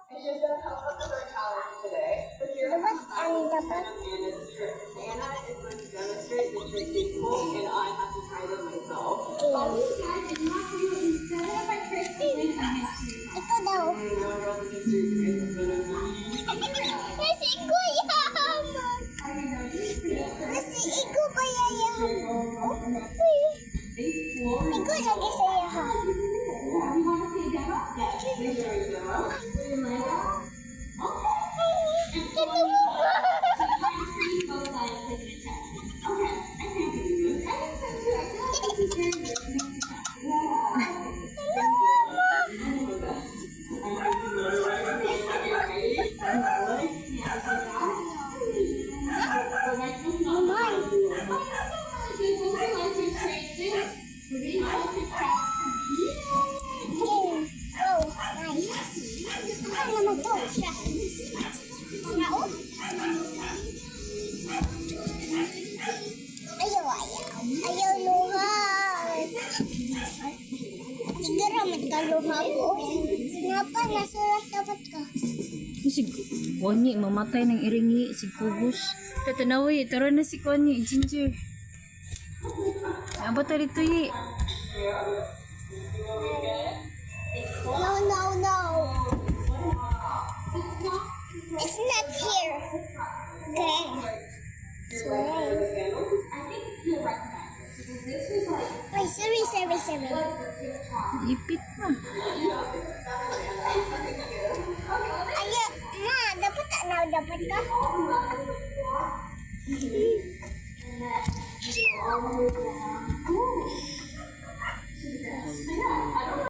It's just a help us with our challenge today. But here Dapat ang dapat. Anna's tricks. Anna is going to demonstrate the tricks she pulled, and I have to try them myself. Okay. Guys, and you have to do at least seven of my tricks to win a mystery box. Ito daw. I know about the mystery tricks gonna be. Nasi ko yaman. Are you ready? Nasi iko pa yaman. Iko lagi sa yaha. You want to see a demo? Yes, please show me the demo. You like that? Ito mo ba? Three both sides taking a test. Okay, I think we can do this. I think so too. I feel like this is very good. Ano mama? I'm the best. I'm thinking ready? Naman. Oh, that's not really good. Both your legs are straight. This three culture tracks compete. Okay. Oh, nice. Ano naman to? Nao? Ayaw, ayaw. Ayaw luhat. Siguro magkaluha ko. Napa, nasulat dapat ka. Si Kwani, mamatay ng iringi, si Kugus. Tatanawi, tara na si Kwani, Ginger. Aba ta dito yi. No. It's not here. Okay. Sorry. I think you'll recognize this because this was like Ay, sorry, sorry, sorry. Ipit na. Ayaw, ma, dapat ano, dapat ka?